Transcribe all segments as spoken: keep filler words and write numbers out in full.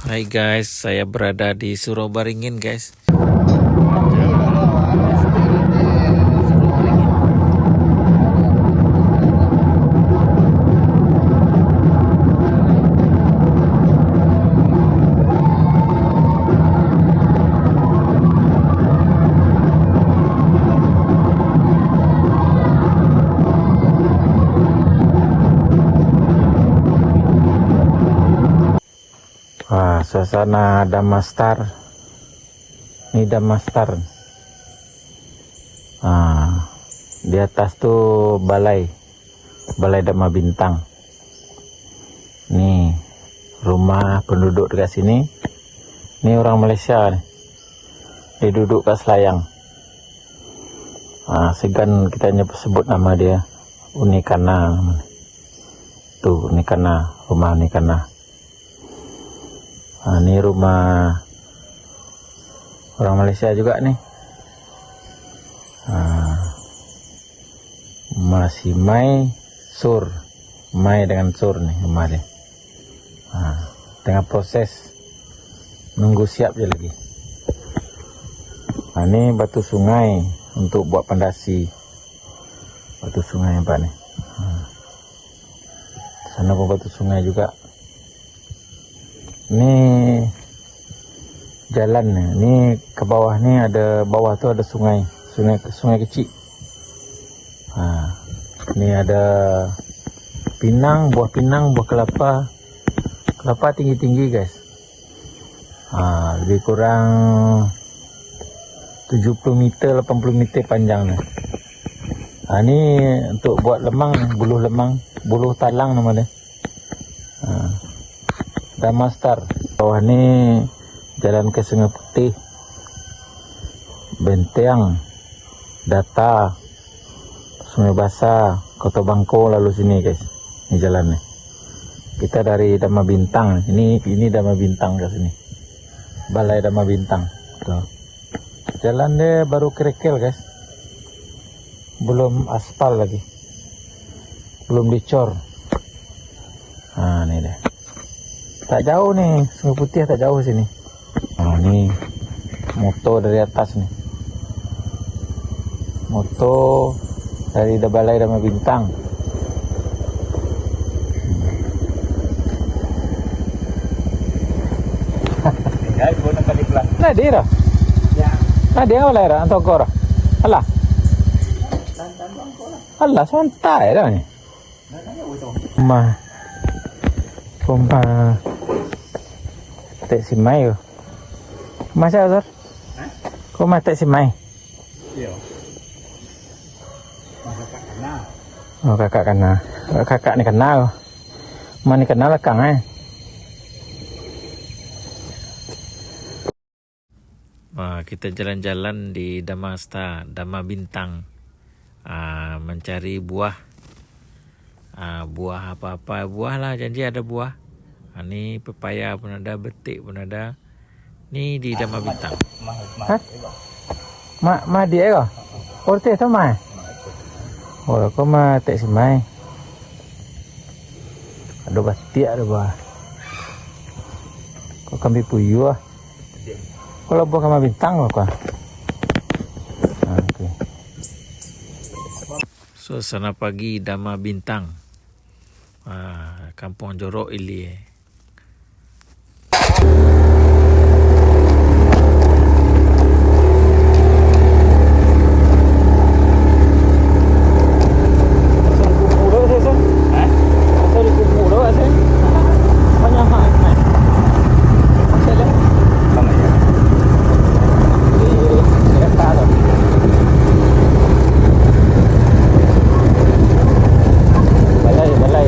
Hai guys, saya berada di Surau Baringin guys. Ah, suasana Damastar. Ni Damastar. Ah, di atas tu balai. Balai Dama Bintang. Ni rumah penduduk dekat sini. Ni orang Malaysia ni. Dia duduk kat Selayang. Ah, segan kita hanya sebut nama dia. Unikana nama dia. Tu Unikana, rumah Unikana. Ha, ni rumah orang Malaysia juga ni. Ha, masih mai sur, mai dengan sur ni rumah ni. Ha, tengah proses, nunggu siap je lagi. Ha, ni batu sungai untuk buat pandasi. Batu sungai nampak ni. Ha. Sana pun batu sungai juga. Ni jalan ni. Ni ke bawah ni ada, bawah tu ada sungai. Sungai, sungai kecil. Ha. Ni ada pinang, buah pinang, buah kelapa. Kelapa tinggi-tinggi, guys. Ha, lebih kurang tujuh puluh meter, lapan puluh meter panjang ni. Ha, ni untuk buat lemang ni, buluh lemang, buluh talang nama dia. Ha, Damastar. Bawah ni jalan ke Sungai Putih, Benteng, Data, Sungai Basa, Kota Bangko, lalu sini, guys. Ni jalan ni. Kita dari Dama Bintang. Ini, ini Dama Bintang ke sini. Balai Dama Bintang. Tuh. Jalan dia baru kerekel, guys. Belum aspal lagi. Belum dicor. Ha, ni dia. Tak jauh ni, Sungai Putih tak jauh sini. Ha, ni moto dari atas ni. Moto dari Balai Dama Bintang. Nadia dah. Nadia awak lahir, atau kau dah? Alah. Alah, santai dah ni. Rumah. Rumah. Tek Simai tu. Rumah siapa, Sor? Hah? Rumah Tek Simai. Iya. Rumah kakak Kana. Oh, kakak Kana. Kakak ni Kana tu. Rumah ni Kana belakang, eh. Wah, kita jalan-jalan di Damasta, Dama Bintang. Ah, mencari buah. Ah, buah apa-apa, buah lah, janji ada buah. Ah, ni pepaya pun ada, betik pun ada. Ni di Dama Bintang. Hah? Ma, ma diak ko? Orteh tu ma? Oh, ko ma Tek Simai. Ado batiak ado buah. Ko kambing puyuh ah. Kalau buah Dama Bintang ko. Ah, oke. Suasana pagi Dama Bintang. Ah, Kampuang Jorok Ilie. Balai, balai.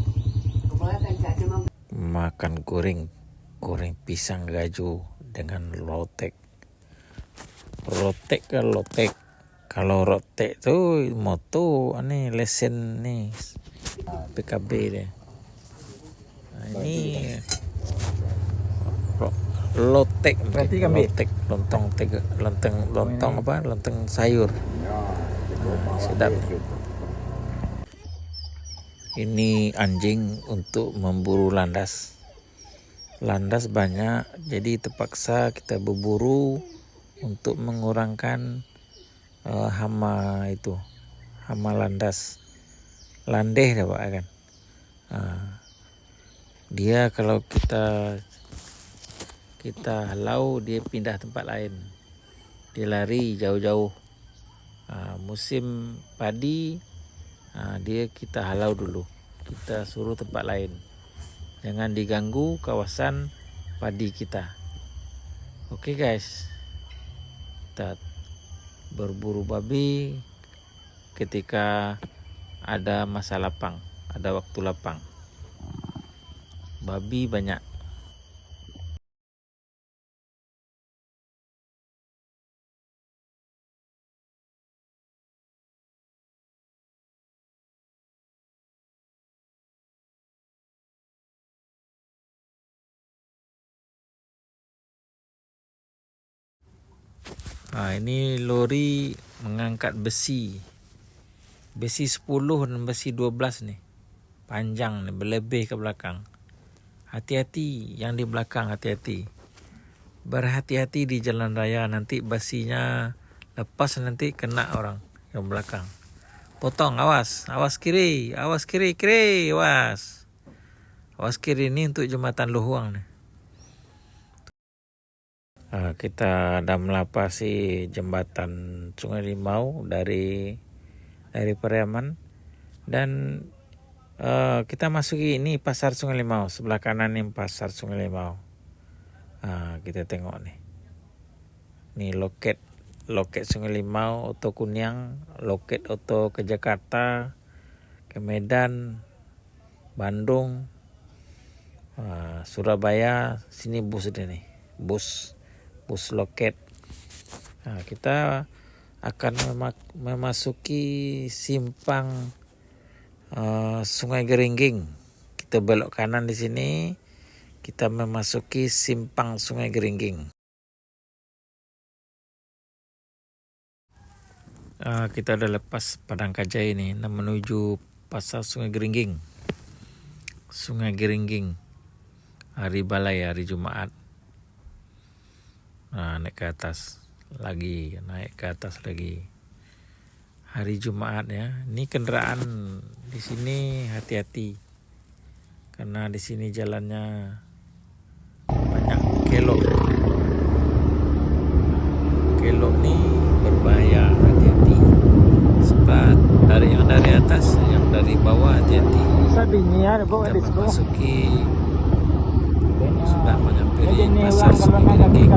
Makan goreng, goreng pisang gajo dengan lotek. Lotek ka lotek. Kalau rotek tu moto ni, lesen ni, P K B dia. Nah, ini ro-, lotek, lotek, lontong tega-, lonteng, lontong apa? Lonteng sayur. Nah, sedap ni. Ini anjing untuk memburu landas. Landas banyak, jadi terpaksa kita berburu untuk mengurangkan, eh, hama itu, hama landas. Landeh dah, Pak, kan? Ah, dia kalau kita, kita halau, dia pindah tempat lain. Dia lari jauh-jauh. Ah, musim padi, ah, dia kita halau dulu. Kita suruh tempat lain. Jangan diganggu kawasan padi kita. Oke, guys. Kita berburu babi ketika ada masa lapang, ada waktu lapang. Babi banyak. Ha, ini lori mengangkat besi. Besi sepuluh dan besi dua belas ni. Panjang ni, berlebih ke belakang. Hati-hati, yang di belakang hati-hati. Berhati-hati di jalan raya, nanti besinya lepas, nanti kena orang yang belakang. Potong, awas, awas kiri, awas kiri, kiri, awas. Awas kiri ni untuk jembatan Luhuang ni. Ah, kita dah melapasi jembatan Sungai Limau dari, dari Pariaman. Dan, eh, kita masuki ini Pasar Sungai Limau. Sebelah kanan ni Pasar Sungai Limau. Ah, kita tengok ni. Ni loket, loket Sungai Limau, oto Kuniang, loket oto ke Jakarta, ke Medan, Bandung, ah, Surabaya, sini bus dia ni. Bus, bus loket. Ah, kita, akan memak-, memasuki simpang, eh, Sungai Geringging. Kita belok kanan di sini, kita memasuki simpang Sungai Geringging. Eh, kita udah lepas Padang Kajai ni, nak menuju Pasar Sungai Geringging. Sungai Geringging, hari balai, hari Jumaat. Nah, naik ke atas lagi, naik ke atas lagi. Hari Jumaat ya. Ni kendaraan di sini hati-hati. Karena di sini jalannya banyak kelok. Kelok ni berbahaya, hati-hati. Sebab dari yang dari atas, yang dari bawah hati-hati. Kita memasuki, sudah menghampiri Pasar Sungai Geringging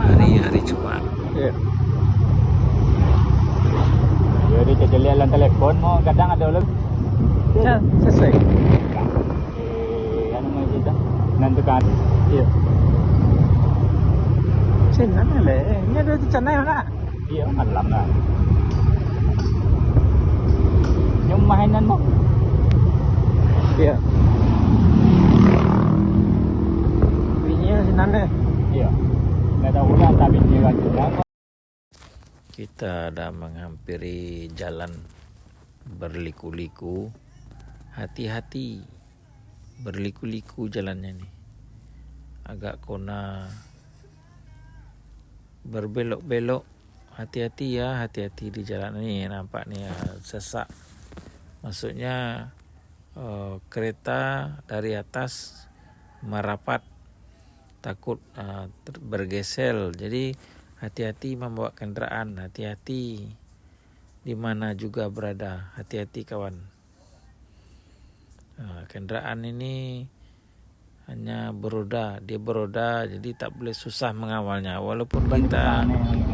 hari, hari Jumaat. Iya. Jadi kecelian dalam telepon mau kadang ada ulun. Ya, selesai. Eh, anu mau cerita. Nan tukang. Iya. Cina ni leh. Ini ada di sana ya, nak? Iya, malam lah. Nyo mainan mo. Iya. Bunyi sinan deh. Iya. Nggak tahu lah, tapi dia kan. Kita dah menghampiri jalan berliku-liku. Hati-hati, berliku-liku jalannya ni. Agak kona berbelok-belok. Hati-hati ya, hati-hati di jalan ni. Nampak ni ya, sesak. Maksudnya, eh, kereta dari atas merapat, takut, eh, ter-, bergeser. Jadi, hati-hati membawa kendaraan, hati-hati di mana juga berada, hati-hati kawan. Eh, kendaraan ini hanya beroda, dia beroda, jadi tak boleh susah mengawalnya. Walaupun kita,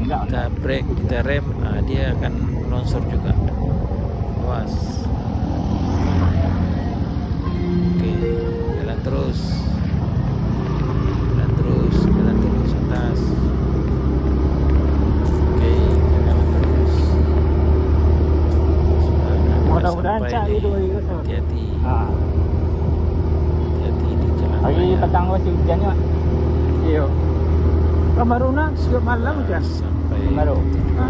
kita brake, kita rem, ah, dia akan longsor juga. Awas. Oke, jalan terus. Jalan terus, jalan terus atas. Oke, jalan terus. Sudah, kita sampai di, hati-hati. Ah. Hati-hati di jalan raya. Hari petang masih hujan ni, Mak. Iyo. Kan baru nak, siap malam hujan. Sampai baru. Ha?